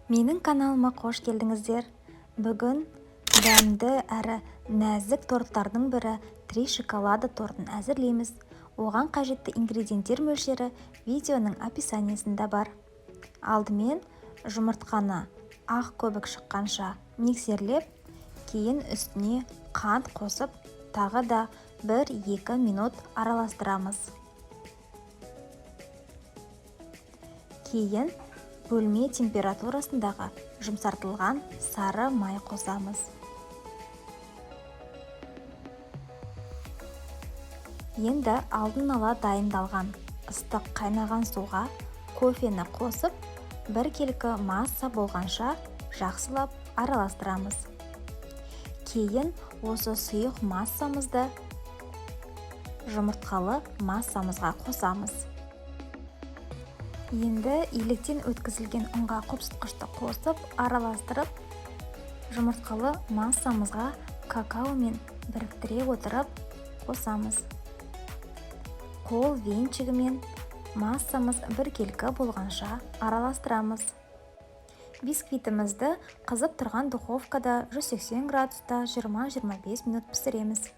Менің каналыма қош келдіңіздер. Бүгін дәмді әрі нәзік торттардың бірі три шоколада тортын әзірлейміз. Оған қажетті ингредиенттер мөлшері видеоның описаниесінде бар. Алдымен жұмыртқаны ақ көбік шыққанша миксерлеп, кейін үстіне қант қосып, тағы да 1-2 минут араластырамыз. Кейін бөлме температурасындағы жұмсартылған сары май қосамыз. Енді алдын ала дайындалған ыстық қайнаған суға кофені қосып, біркелкі масса болғанша жақсылап араластырамыз. Кейін осы сұйық массамызды жұмыртқалы массамызға қосамыз. Енді електен өткізілген ұнға қопсытқышты қосып, араластырып, жұмыртқалы массамызға какаомен біріктіре отырып қосамыз. Қол венчигімен массамыз біркелкі болғанша араластырамыз. Бисквитімізді қызып тұрған духовкада 180 градуста 20-25 минут пісіреміз.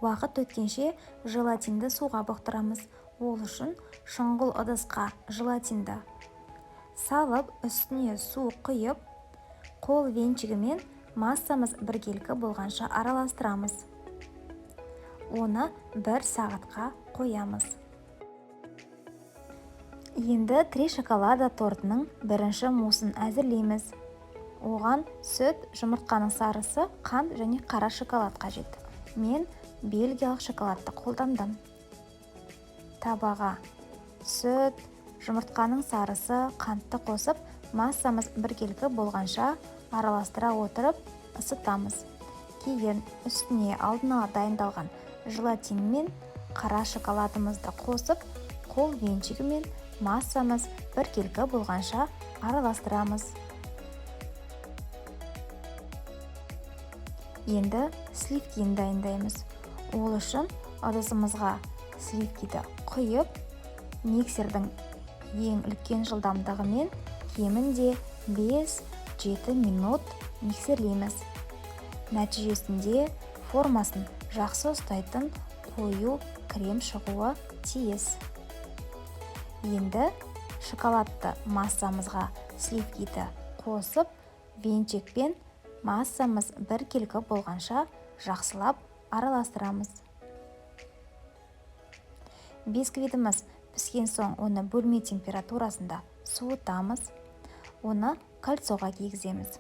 Уақыт өткенше желатинді суға бұқтырамыз. Ол үшін шұңғыл ыдысқа желатинді салып, үстіне су құйып, қол венчигімен массамыз біркелкі болғанша араластырамыз. Оны 1 сағатқа қоямыз. Енді три шоколада тортының бірінші мусын әзірлейміз. Оған сүт, жұмыртқаның сарысы, қант және қара шоколад қажет. Мен бельгиялық шоколадты қолдандым. Табаға сүт, жұмыртқаның сарысы, қантты қосып, массамыз біркелкі болғанша араластыра отырып ысытамыз. Кейін үстіне алдын ала дайындалған желатин мен қара шоколадымызды қосып, қол венчигімен массамыз біркелкі болғанша араластырамыз. Енді сливкиін дайындаймыз. Ол үшін ыдысымызға сливкиді құйып, миксердің ең үлкен жылдамдығымен кемінде 5-7 минут миксерлейміз. Нәтижесінде формасын жақсы ұстайтын қою крем шығуы тиіс. Енді шоколадты массамызға сливкиді қосып, венчикпен массамыз біркелкі болғанша жақсылап араластырамыз. Бисквитіміз піскен соң оны бөлме температурасында суытамыз. Оны кольцоға кигіземіз.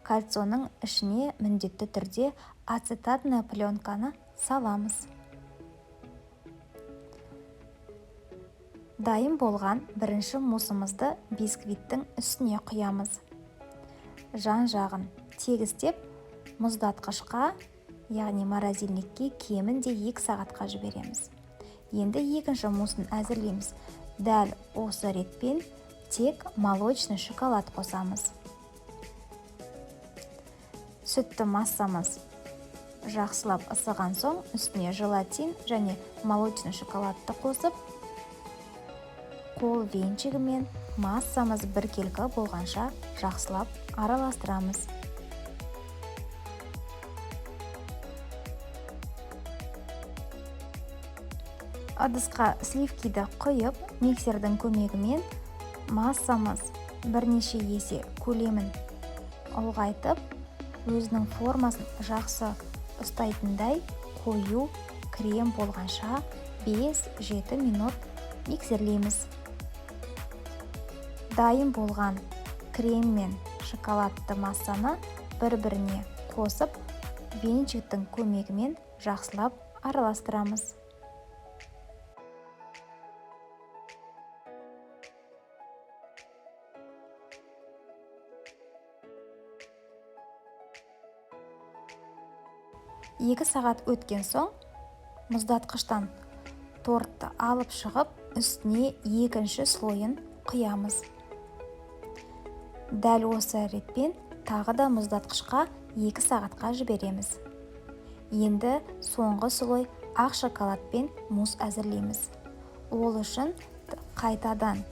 Кольцоның ішіне міндетті түрде ацетатная пленканы саламыз. Дайын болған бірінші мусымызды бисквиттің үстіне құямыз. Жан-жағын тегістеп, мұздатқышқа, яғни морозильникке кемінде 2 сағатқа жібереміз. Енді екінші мусын әзірлейміз. Дәл осы ретпен тек молочный шоколад қосамыз. Сүтті массамыз жақсылап ысыған соң үстіне желатин және молочный шоколадты қосып, қол венчигімен массамыз біркелкі болғанша жақсылап араластырамыз. Ыдысқа сливкиді құйып, миксердің көмегімен массамыз бірнеше есе көлемін ұлғайтып, өзінің формасын жақсы ұстайтындай қою крем болғанша 5-7 минут миксерлейміз. Дайын болған крем мен шоколадты массаны бір-біріне қосып, венчиктің көмегімен жақсылап араластырамыз. 2 сағат өткен соң мұздатқыштан тортты алып шығып, үстіне екінші слойын құямыз. Дәл осы ретпен тағы да мұздатқышқа 2 сағатқа жібереміз. Енді соңғы слой ақ шоколадпен мусс әзірлейміз. Ол үшін қайтадан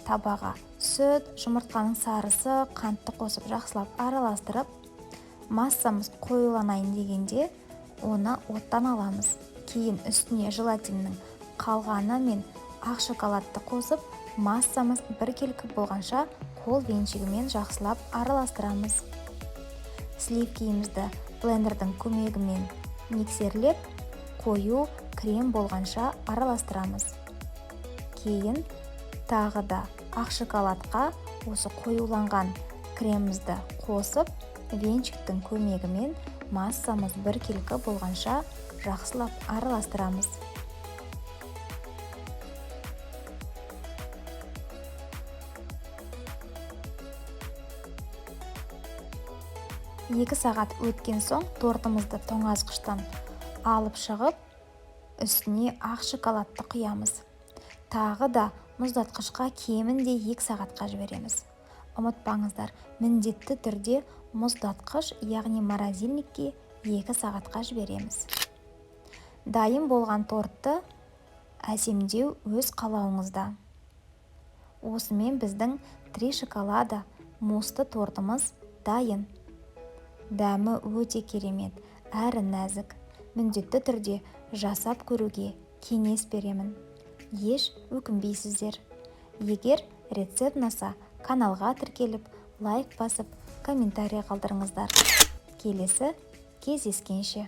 Табаға сүт, жұмыртқаның сарысы, қантты қосып, жақсылап араластырып, массамыз қоюланайын дегенде, оны оттан аламыз. Кейін үстіне желатиннің қалғаны мен ақ шоколадты қосып, массамыз біркелкі болғанша қол венчигімен жақсылап араластырамыз. Сливкиімізді блендердің көмегімен миксерлеп, қою крем болғанша араластырамыз. Кейін тағы да ақ шоколадқа осы қоюланған кремімізді қосып, венчиктің көмегімен массамыз біркелкі болғанша жақсылап араластырамыз. 2 сағат өткен соң тортымызды тоңазытқыштан алып шығып, үстіне ақ шоколадты құямыз. Тағы да мұздатқышқа кемінде 2 сағатқа жібереміз. Ұмытпаңыздар, міндетті түрде мұздатқыш, яғни морозильникке 2 сағатқа жібереміз. Дайын болған тортты әсемдеу өз қалауыңызда. Осымен біздің «Три шоколада» муссты тортымыз дайын. Дәмі өте керемет әрі нәзік. Міндетті түрде жасап көруге кеңес беремін, еш өкінбейсіздер. Егер рецепт ұнаса, каналға тіркеліп, лайк басып, комментарий қалдырыңыздар. Келесі кездескенше!